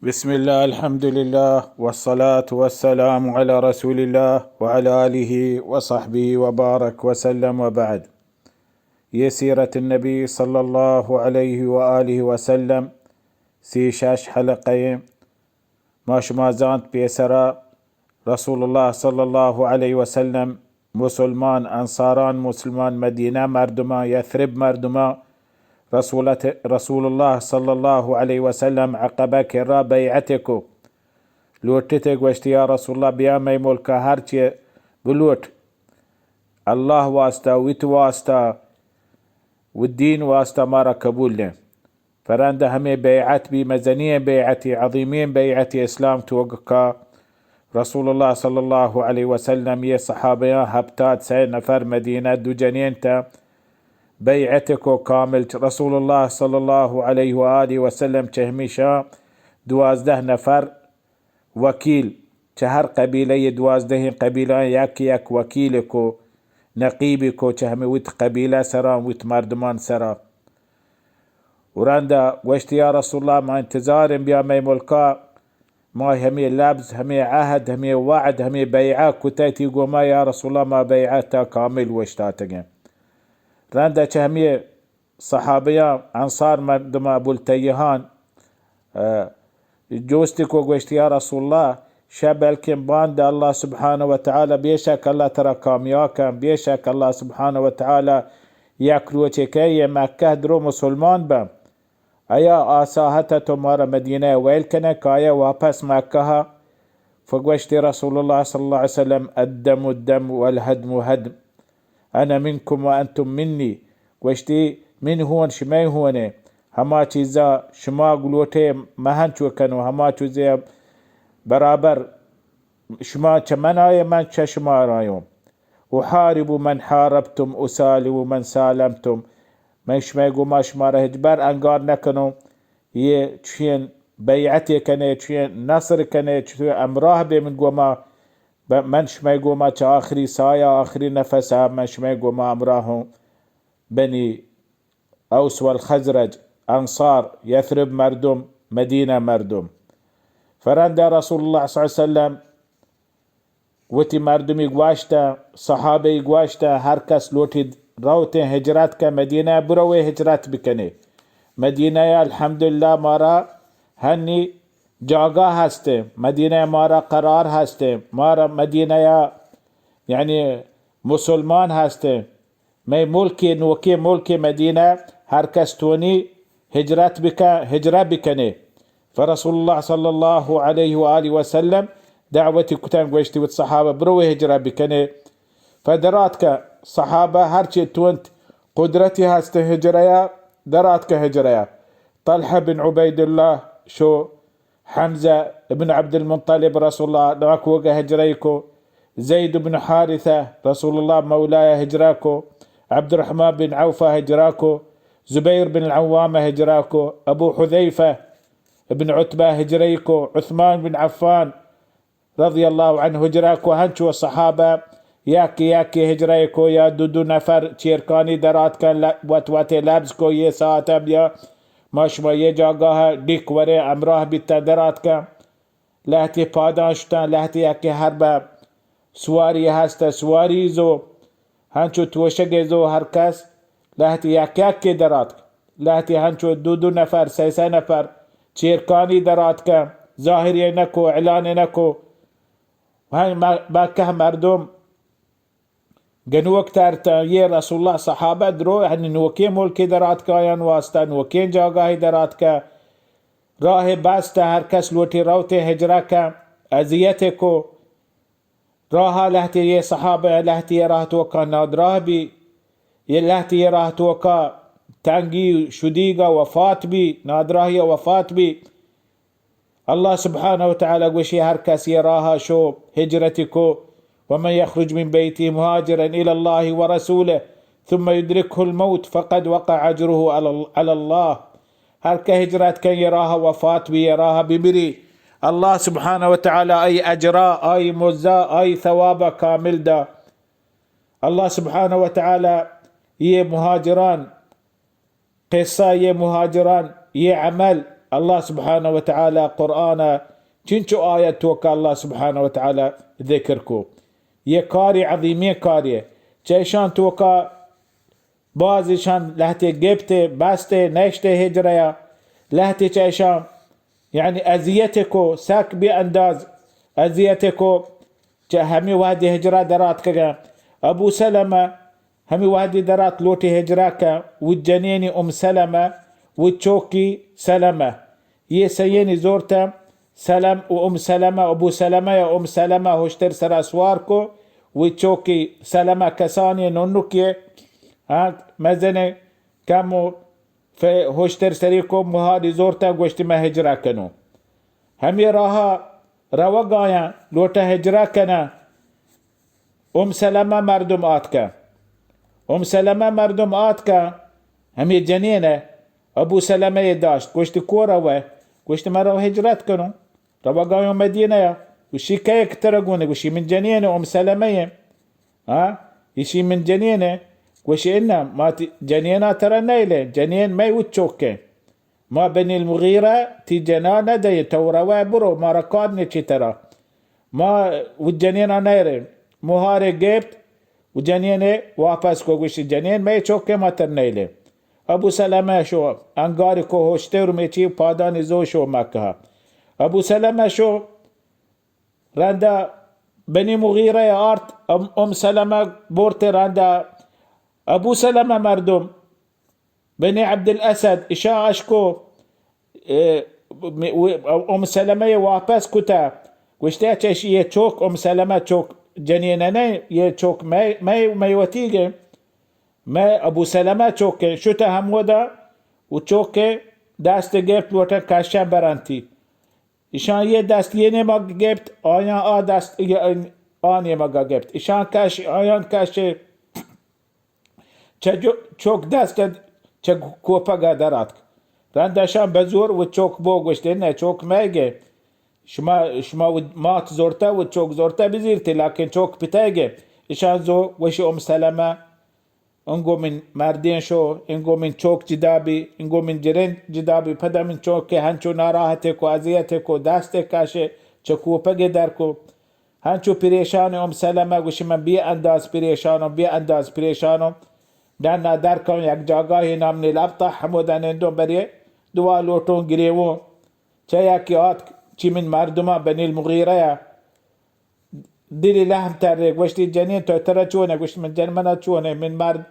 بسم الله، الحمد لله، والصلاة والسلام على رسول الله وعلى آله وصحبه وبارك وسلم وبعد. یہ سیرت النبی صلی اللہ علیہ و آلہ وسلم سی شش حلقہ ایں. ما شما زانت پیسرا رسول اللہ صلی اللہ علیہ وسلم مسلمان انصاران، مسلمان مدینہ مردمان، یثرب مردمان، رسولت، رسول اللہ صلی اللہ علیہ وسلم عقبہ کرا بیعت کو. لوٹتے گوشت، یا رسول اللہ، بیا مئے ملکا ہر چی بلوٹ، اللہ واسطہ، وت واسطہ، و دین واسطہ مارا قبول لیں. فرند ہمیں بیعت بی، مزنیں بیعتی، عظیمیں بیعتی اسلام توکا. رسول اللہ صلی اللہ علیہ وسلم یہ صحابیاں ہپتاد سے نفر مدینہ دو جنین تا بیعت کو کامل. رسول اللہ صلی اللہ علیہ و آلہ وسلم چہ ہمیشہ دوازدہ نفر وکیل، چہ ہر قبیلہ یہ دوازدہیں قبیلہ یک یک وکیل کو، نقیب کو چہ ہمیں وت قبیلہ سرا، وت مردمان سرا. و رندا گوشت، یا رسول اللہ، ما انتظار بیا مئے ملکا، ما ہمیں لبز، ہمیں عہد، ہمیں وعد، ہمیں بیعہ کتے تی گوما، یا رسول اللہ، ما بیعتا کامل وشتاتگیں. رندا چہ ہمیں صحابیاں، انصار مردم ابو التیہان، اه، جوستی کو گوشت، یا رسول اللہ، شہ بلکن باند اللہ سبحانہ و تعالی، بے شک اللہ ترا کامیاب کن، بے شک اللہ سبحانہ و تعالی یک روچے کہ یہ مکہ درو مسلمان بن، ایا آ ساعت تو مارا مدینہ ویل کنے، کایا واپس مکہ؟ فگوشت رسول اللہ صلی اللہ علیہ وسلم، الدم الدم والهدم هدم، انا منکم و انتم منی. گوشتی، من ہون شمئے ہونے، ہما چیزا شما گلوٹے مہن چو کنو، ہما چیزے برابر شما چہ من آئے، من چہ شما آیوں. احارب من حاربتم، اسالم من سالمتم. من شمئے گوما شما را ہچبر انگار نکنوں. یہ چین بیعت کنے، چین نصر کنے، چین امراہ بے من گوما، ب-، من شمئے گوما چہ آخری سایہ، آخری نفس من شمئے گوما امراہ ہوں. بنی اوس والخزرج، انصار، یثرب مردم، مدینہ مردم. فرند رسول اللہ صلی اللہ علیہ وسلم وتی مردمی گواشتہ، صحابہ گواشتہ، ہر کس لوٹی روتیں ہجرت کن، مدینہ بروے ہجرت بکنے. مدینہ الحمدللہ مارا ہنی جاگہ ہستے، مدینہ مارا قرار ہستے، مارا مدینہ یعنی مسلمان ہستے. مئے ملک، نوکیں ملک مدینہ، ہر کس تونی ہجرت بکن، ہجرت بکنے. فرسول اللہ صلی اللہ علیہ و آلہ وسلم دعوتی کتن، گوشتی وت صحابہ، برو ہجرت بکنے. فدراتک صحابہ ہرچی تونت قدرتی ہست ہجرہ یا، دراتک ہجرہ یا. طلحہ بن عبید اللہ شو، حمزہ ابن عبد المطلب رسول اللہ ناکوگا ہجرہ کو، زید بن حارثہ رسول اللہ مولایا ہجرہ کو، عبد الرحمن بن عوفا ہجرہ کو، زبیر بن العوامہ ہجرہ کو، ابو حذیفہ ابن عتبہ ہجرہ کو، عثمان بن عفان رضی اللہ عنہ ہجرہ کو. ہنچو صحابہ یک یک ہجرہ کو، یا دو دو نفر چیرکانی دراتکن، ل-، وت وت لبز کو، یہ ساعت بیا ما شما یہ جاگاہ ڈیک ورے، امراہ بیتا دراتکن. لہتی پادان شتن، لہتی یکی حربہ سواری ہست، سواری زو، ہنچو توشگے زو، ہر کس لہتی یک یکے دراتک، لہتی ہنچو دو دو نفر، سئے سئے نفر چیرکانی دراتکن، ظاہری نکو، اعلان نکو. ہن م-، مکہ مردم گنوک ترتن، یہ رسول اللہ صحابہ درو، یعنی نوکیں ملکی دراتک آیان واسطہ، نوکیں جاگاہی دراتک، راہ بست، ہر کس لوٹی روتے ہجرہ کن، اذیت کو. راہ لہتی یہ صحابہ، لہتی یہ راہ توکا نادراہ بی، یہ لہتی یہ راہ توکا تنگی شدیگا وفات بی، نادراہی وفات بی. اللہ سبحانہ و تعالی گوشی، ہر کس یہ راہ شو ہجرتی کو، ومن یخرج من بیته مهاجرا الی اللہ ورسوله ثم یدرکه الموت فقد وقع اجره علی، علی اللہ. ہر کہ ہجرت کن یہ راہ وفات بی، یہ راہ بمری، اللہ سبحانہ و تعالی آئی اجرا، آئی مزا، آئی ثوابا کامل دا. اللہ سبحانہ و تعالی یہ مہاجران قصہ، یہ مہاجران یہ عمل، اللہ سبحانہ و تعالی قرآن ءَ چنچو آیت توکا اللہ سبحانہ و تعالی ذکر کو۔ یہ کار عظیمیں کارے۔ چہ اشان توکا باز اشان لہتے گپتے، بستے، نشتے ہجرہ یا، لہتے چہ اشان یعنی اذیت کو، سک بے انداز اذیت کو۔ چہ ہمے وہدی ہجرہ دراتکگا۔ ابو سلمہ ہمے وہدی درات لوٹی ہجرہ کا، و جنینی ام سلمہ، و چوکی سلمہ۔ یہ سیانی زورتا سلم و ام سلمہ، ابو سلمہ یا ام سلمہ ہشتر سرا سوار کو، و چوکی سلمہ کسانی ننکی، ہاں، مزن کم و ف-، ہشتر سری کو، مہاری زورتا گوشتی من ہجرہ کنو۔ ہمے راہا روگ آیاں، لوٹا ہجرہ کناں۔ ام سلمہ مردم آتکا۔ ام سلمہ مردم آتکا، ہمے جنین ءَ ابو سلمہ ءَ داشت، گوشتی کو روئے؟ گوشتی من رو ہجرت کنوں، روگ آیوں مدینہ ءَ۔ گوشی کئے کہ ترا گون ئے؟ گوشی من جنین ام سلمہ ءَ۔ ہاں؟ ایشی من جنین ءَ؟ گوشی انا، ما تی جنینا ترا نیلے، جنین مئے وت چوکے۔ ما بنی المغیرہ تی جنا نہ دئیں، تو روئے برو، مارا کار نیچی ترا۔ ما و جنینا نیرے۔ مہارے گپت و جنینے واپس کو، گوشتی جنین مئے چوکے، ما تر نیلے۔ ابو سلمہ شو انگاری کو، ہوشتے و میچی پادانی زو شو مکہ۔ ابو سلمہ شو رندا بنی مغیرہ آرت، ام، ام سلمہ بورتے رندا ابو سلمہ مردم بنی عبد الاسد اشا اشکو، اے، م-، و-، ام سلمہ ءَ واپس کتا، گوشتے اچھا اشی یہ چوک ام سلمہ چوک جنین نہ، یہ چوک مئے، مئے، مئے وتیگے، مئے ابو سلمہ چوکے۔ شتا ہمودا و چوکے دست گپت لوٹن کشن برنتی۔ اشان یہ دست یہ نیمگ گپت، آیان آ دست یہ آ نیمگا گپت۔ اشان کش، آیان کش چہ جو-، چوک دست چہ کوپگا در آتک۔ رند اشان بزور و چوک بو، گوشتے نہ چوک مئیگے۔ شما، شما و مات زورتا و چوک زورتا بزیرتے، لکن چوک پتئیگے۔ اشان زو گوشی ام سلمہ، انگو من مردین شو، انگو من چوک جدا بی، انگو من جرین جدا بی، پدا من چوک کہ ہنچو ناراحتے کو، اذیتے کو، دستے کشے، چہ کوپگے در کو۔ ہنچو پریشان ام سلمہ گوشی من بے انداز پریشانوں، بے انداز پریشانوں۔ ڈنا در کن یک جاگاہے نام نیل ابطح، ہمودا نندوں، برے دعا لوٹوں، گریووں۔ چہ یکے آتک چی من مردماں بنی المغیرہ ءَ دلی لہم ترے، گوشتی جنین تو ترا چونے؟ گوشت من جن منا چونے، من مرد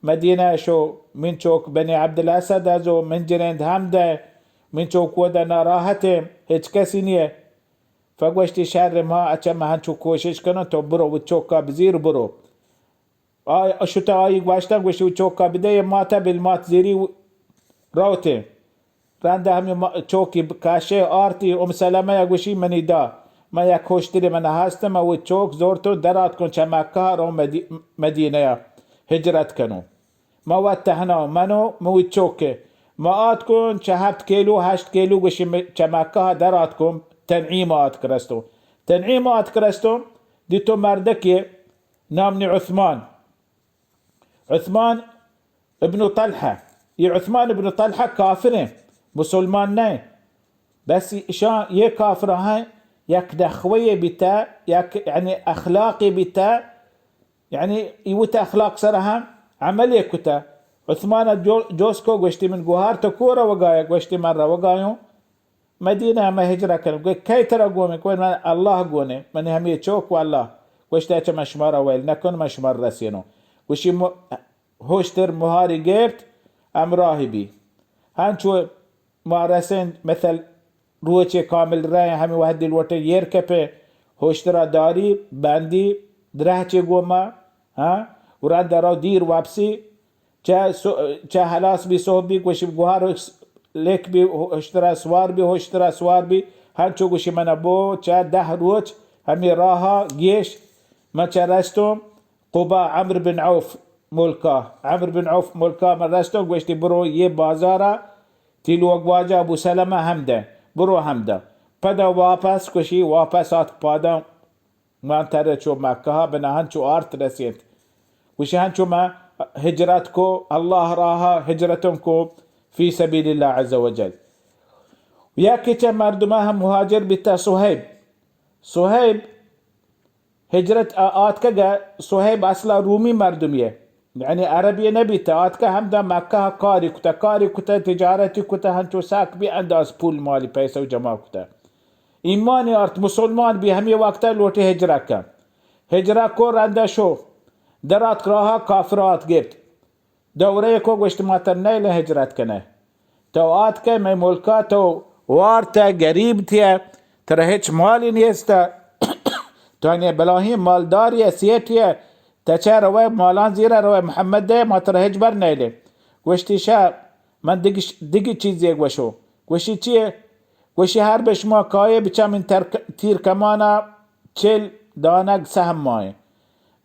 مدینہ شو، من چوک بنی عبدالاسد ازو، من جنین ہم دے، من چوک ودا ناراحتے، ہچ کسی نیے۔ فگوشتی شر ما اچھا من ہنچو کوشش کنوں، تو برو و چوکا بزیر برو۔ آ شتا آئی گوشتن، گوشتی و چوکا بدے ماتا بل مات زیری روتے۔ رند ہمی ما-، چوکی کاشے آرتی، ام سلمہ یا گوشی منی دا، من یک ہوشتری من ہستم، من و چوک زورتوں درات کن چہ مکہ رو مدی-، مدینہ ہجرت کنوں۔ ما وت تہنا، منو من وت چوکے۔ ما آتکوں چہ ہپت کیلو، ہشت کیلو گوشی م-، چہ مکہ در آتکوں، تنعیم آتک رستوں۔ تنعیم آتک رستوں، دیتو مردکے نام نی عثمان۔ عثمان ابن طلحہ۔ یہ عثمان ابن طلحہ کافر ہیں، مسلمان نہیں۔ بس اشان یہ کافر ہیں، یک نخوے بیتا، یک یعنی اخلاقی بیتا، یعنی ای وت اخلاق سر ہم عمل کتا۔ عثمان جو-، جوس کو گوشتی من گوہار تو کو روگایا؟ گوشتی من روگایوں مدینہ ہمے ہجرہ کنوں۔ گوشت کئے ترا گون ئے؟ گوشت من اللہ گون ئے، من ہمے چوک و اللہ۔ گوشت اچھا من شمارا ویل نکن، من شمار رسینوں۔ گوشی م-، ہوشتر مہاری گپت، ہمراہی بی۔ ہنچو ما رسیں مثل روچے کامل رئیں، ہمے وہدی لوٹیں یر کپیں، ہوشترا داری، بندی، درہچے گوما، ہاں، و رند رو دیر واپسی، چہ سو-، چہ ہلاس بی سہب بی گوشی گوہار لیک بی، ہوشترا سوار بی، ہوشترا سوار بی، ہنچو گوشی منا بو چہ دہ روچ ہمے راہا گیش، من چہ رستوں قبا عمرو بن عوف ملکا، عمرو بن عوف ملکا من رستوں، گوشتی برو یہ بازارا تی لوگ واجہ ابو سلمہ ہمدے، برو ہمدا۔ پدا واپس گوشی واپس آتک پادا۔ من تر چو مکہ بنا ہنچو آرت رسیت۔ گوشی ہنچو من ہجرت کو، اللہ راہا ہجرتوں کو، فی سبیل اللہ عز و جل۔ یکے چہ مردماں ہم مہاجر بیتا، صہیب۔ صہیب ہجرت آ-، آتکگا۔ صہیب اصلا رومی مردمی ہے، یعنی عربی نبیتا۔ آتکا ہمدا مکہ کاری کتا، کاری کتا، تجارتی کتا، ہنچو سک بی انداز پول مالی پیسہ جمع کتا۔ ایمانی آرت، مسلمان بی، ہمی وقتا لوٹی ہجرت کن۔ ہجرت کو رندا شو، درات راہا کافرات گپت۔ دورہ کو گوشت، ما تر نیل ہجرت کنہ۔ تو آتکہ مئے ملکا، تو وارتہ، گریب تیہ، ترا ہچ مالی نیستہ۔ تو ہنی بلاہیں مالداری، سیٹھی، تچہ روئے مالان زیرہ روئے محمد دے، ما ترا ہچ بر نیلے۔ گوشتی، شہ من دگہ، دگہ چیزے گوشو۔ گوشی، چیے؟ گوشی، ہر بہ شما کایے بچہ من تر-، تیر کمانا چل دانگ سہم مائیں۔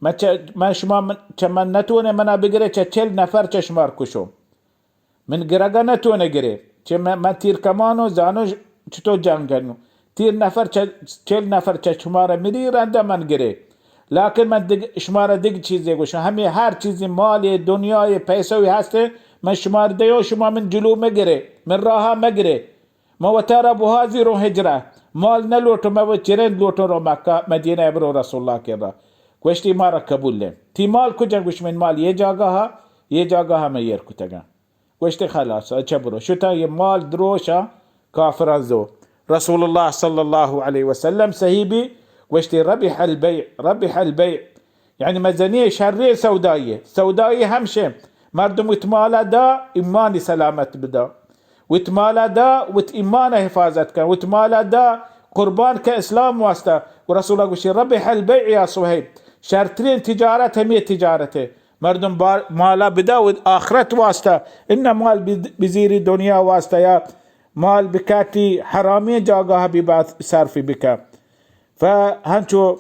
من چہ، من شما من، چہ من نتونے منا بگرے، چہ چل نفر چہ شمار کشو۔ من گرگا نتونے گرے۔ چہ من، من تیر کمانو زانو چطور جنگ کنو۔ تیر نفر چہ، چل نفر چہ شمارا مری رندا من گرے۔ لیکن من دگ، شمارا دگ چیزے گوشم۔ ہمیں ہر چیزی مال، دنیا، پیسہ ہستے، من شمار دیو، شما من جلو مگرے، من راہا مگرے۔ من وتارا بہا زیروں ہجرہ، مال نہ لوٹوں، من وہ چرند لوٹوں رو مکہ، مدینہ برو رسول اللہ کرا۔ گوشتی، مارا قبول ہے۔ تی مال کجا؟ گوش، من مال یہ جاگہ ہا، یہ جاگہ ہا من یر کتگا۔ گوشتی، خلاص، اچھا برو۔ شتا یہ مال دروشا کافران زو۔ رسول اللہ صلی اللہ علیہ وسلم صحیح بی، گوشتی، ربح البیع، ربح البیع۔ یعنی مزنی شری سودایی۔ سودایی ہمشہ مردم وت مالا دا، ایمانی سلامت بدا۔ وت مالا دا، وت ایمان حفاظت کن۔ وت مالا دا، قربان کن اسلام واسطہ۔ و رسول اللہ گوشی، ربح البیع یا صہیب۔ شرترین تجارت ہمی تجارت ہے۔ مردم بار-، مالا بدا و آخرت واسطہ۔ انہ مال بز-، بزیری دنیا واسطہ یا مال بکاٹی حرامی جاگہ بی بات صرف بکا۔ فہنچو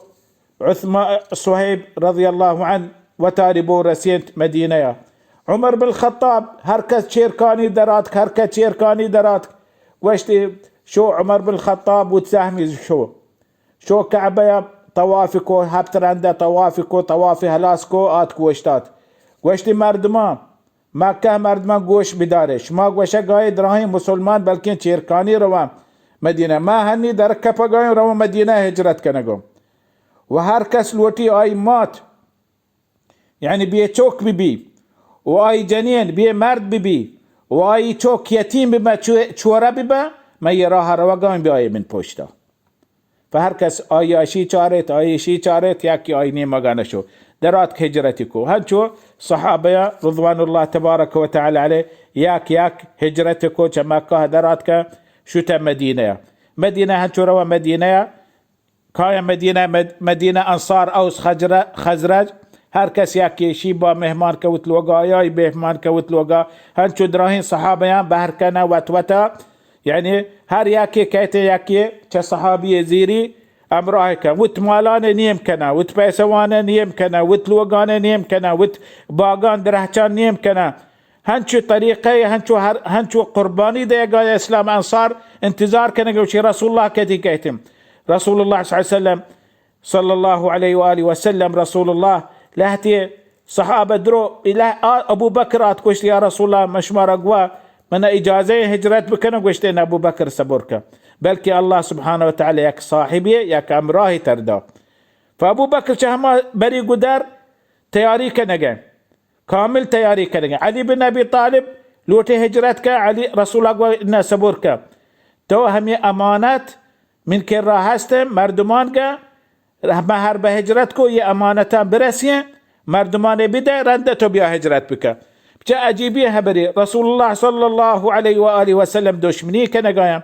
عثمان، صہیب رضی اللہ عنہ وتاری بو رسینت مدینہ یا۔ عمر بن خطاب ہر کس چیرکانی دراتک، ہر کس چیرکانی دراتک۔ گوشتی، شو عمر بن خطاب وت سہمی شو۔ شو کعبہ یا طواف کو، ہپت رندہ طواف کو، طواف ہلاس کو، آتک اوشتات۔ گوشتی، مردمان، مکہ مردمان گوش بدارے۔ شما گوشہ گائے دراہیں مسلمان بلکیں چیرکانی روان مدینہ۔ ما ہنی در کپگایم روان مدینہ ہجرت کنگو۔ و ہر کس لوٹی آئی مات، یعنی بے چوک بہ بی، و آئی جنین بے مرد بہ بی، و آئی چوک یتیم بہ بہ، چو-، چورہ بہ بہ، من یہ راہ روگاں بیائے من پشتا۔ پہ ہر کس آئی اشی چارت، آئی اشی چارت، یا کہ آئی نیمگا نشو۔ درات ہجرت کو۔ ہنچو صحابہ رضوان اللہ تبارک و تعالی علیہ یک یک ہجرت کو، چہ مکہ درات کا شتہ مدینہ۔ مدینہ ہنچو روا مدینہ کایا مدینہ، مد-، مدینہ انصار، اوس خجر-، خزرج، ہر کس یکے شی با مہمان کہ وت لوگا آیا، مہمان کہ وت لوگا، ہنچو دراہیں صحابیاں بہر کنہ وت وتا، یعنی ہر یکے کہتے یکے چہ صحابی زیری ہمراہ کن، وت مالان نیم کنہ، وت پیسوان نیم کنہ، وت لوگان نیم کنہ، وت باگان درہچان نیم کنہ۔ ہنچو طریقہ، ہنچو ہر، ہنچو قربانی دیگا اسلام انصار انتظار کنگے، گوشی رسول اللہ کدی کئیت؟ رسول اللہ صلی اللہ علیہ وسلم، صلی اللہ علیہ و آلہ وسلم، رسول اللہ لہتے صحابہ درو، الہ-، آ-، ابو بکر آت گوشت، یا رسول اللہ، من شمارا گوا، من اجازہ ہجرت بکنم؟ گوشت، نہ ابو بکر، صبر کن، بلکہ اللہ سبحانہ و تعالی یک صاحبی، یک ہمراہی تر دا۔ فابو بکر چہ ہما بری گدر تیاری کنگے۔ کامل تیاری کنگے۔ علی بن ابی طالب لوٹے ہجرت کا، علی رسول اللہ گو نہ، صبر کا۔ تو ہمیں امانت من کرا ہست، مردمان گا، ما ہر بہ ہجرت کو، یہ امانتاں برسیں، مردمان بدے، رند تو بیا ہجرت بکا۔ چہ عجیبی خبری، رسول اللہ صلی اللہ علیہ و آلہ وسلم دشمنی کنگایا،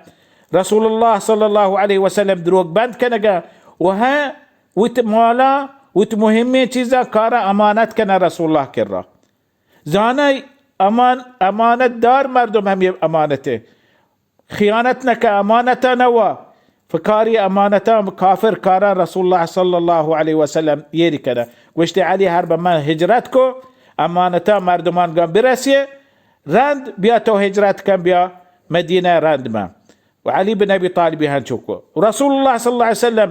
رسول اللہ صلی اللہ علیہ وسلم دروگ بند کنگا، و ہاں وت مالا، وت مہمیں چیزا کارا امانت کنہ رسول اللہ کرا۔ زانائی امان-، امانت دار مردم ہمیں امانتے۔ خیانت نہ کہ امانتا نہ وا۔ فکاری امانتا کافر کارا رسول اللہ صلی اللہ علیہ وسلم یہ کنہ۔ گوشتے علی ہر بہ من ہجرت کو، امانتا مردمان گم برسیے، رند بیا تو ہجرت کن بیا مدینہ رند من۔ و علی بن ابی طالب ہنچو کو۔ رسول اللہ صلی اللہ علیہ وسلم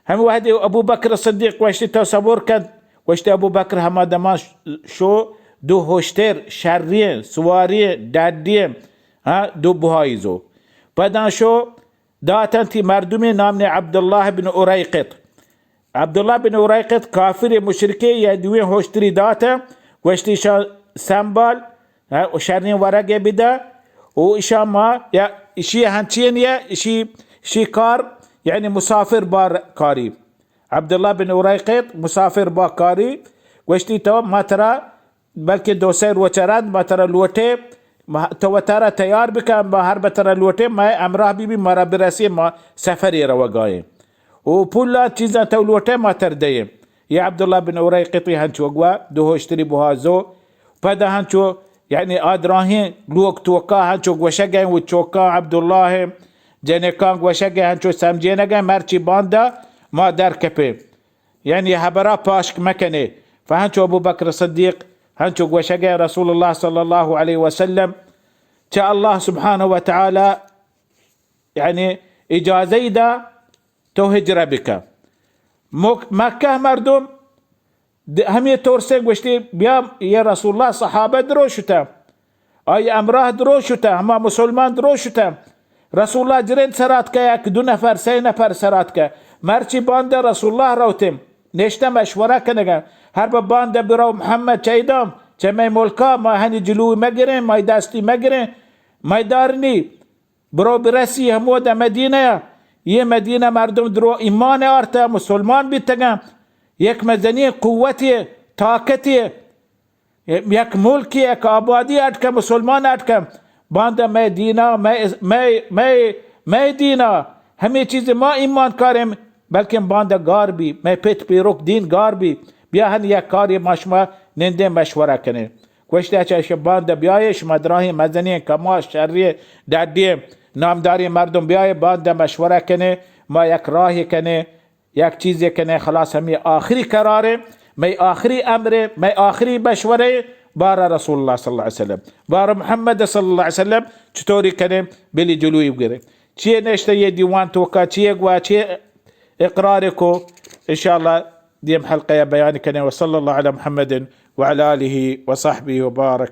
ہم وہدے ابو بکر صدیق گوشتی تو صبر کن، گوشتی ابو بکر ہما دمان شو دو ہوشتر شرین سوارین ڈڈین، ہاں، دو بہائی زو۔ پدا شو داتن تی مردمی نام نے عبداللہ بن اریقط۔ عبداللہ بن اریقط کافر مشرکے یا دویں ہوشتری داتن، گوشتی شا سنبال، ہاں، و شرین ورگے بدا، و اشا ما یا اشی ہنچین یا اشی، اشی کار یعنی مسافر بار کاری۔ عبداللہ بن اریقط مسافر با کاری، گوشتی تو ما ترا بلکہ دو سے روچ رند ما ترا لوٹے، ما، تو وتارا تیار بکن، ما ہر بترا لوٹے، ما ہمراہ بی بی، مارا برسی، ما سفری روگائیں۔ و پولا چیزاں تو لوٹے، ما تر دئیں۔ یا عبداللہ بن اریقطی ہنچو گوا، دو ہوشتری بہازو۔ پدا ہنچو، یعنی آدراہیں لوک توکا ہنچو گوشگئے و چوکاں عبداللہ جنکاں گوشگئے ہنچو سمجھینگئے مرچی باندا ما در کپے۔ یعنی ہبرا پاشک مکنے۔ فہنچو ابو بکر صدیق ہنچو گوشگئے رسول اللہ صلی اللہ علیہ وسلم چہ اللہ سبحانہ و تعالی یعنی اجازہ دا تو ہجرہ بکن۔ مک-، مکہ مردم د-، ہمے ترسیں گوشتی بیا یہ رسول اللہ صحابہ درو شتہ، آئی امراہ درو شتہ، ہما مسلمان درو شتہ۔ رسول اللہ جرین سرات کہ یک دو نفر، سے نفر سرات کہ مرچی باندہ رسول اللہ روتیں، نشتہ مشورہ کنگا۔ ہر بہ باندہ برو محمد چیدام، چہ مئے ملکا ما ہنی جلوی مگریں، مئے دستی مگریں، مئے دارنی۔ برو برسی ہمودا مدینہ ء۔ یہ مدینہ مردم درو ایمان آرتہ، مسلمان بیتگاں۔ یک مزنی قوتی، طاقتی، یک ملکی، یک آبادی اٹکہ، مسلمان اٹکہ۔ باندا مئے دینا، مئے، مئے، مئے، مئے دینا، ہمے چیز ما ایمان کاریں، بلکن باندا گار بی، مئے پت پیروک دین گار بی۔ بیا ہن یک کاری ما شما نندیں مشورہ کنیں۔ گوشت، اچھا، شما باندا بیائے، شما دراہیں مزنیں کماش، شریں، ڈڈیں، نامداریں مردم بیائے، باندا مشورہ کنیں، ما یک راہے کنیں، یک چیزے کنیں، خلاص ہمیں آخری قرارے، مئے آخری امرے، مئے آخری مشورے، بارہ رسول اللہ صلی اللہ علیہ وسلم، بارہ محمد صلی اللہ علیہ وسلم، چطوری کنیں، بلی جلوی بگریں۔ چیے نشتہ یہ دیوان توکا، چیے گوا، چیے اقرار کو، انشاءاللہ دیم حلقہ بیان کنیں۔ وصلی اللہ علی محمد وعلی آلہ وصحبہ وبارک۔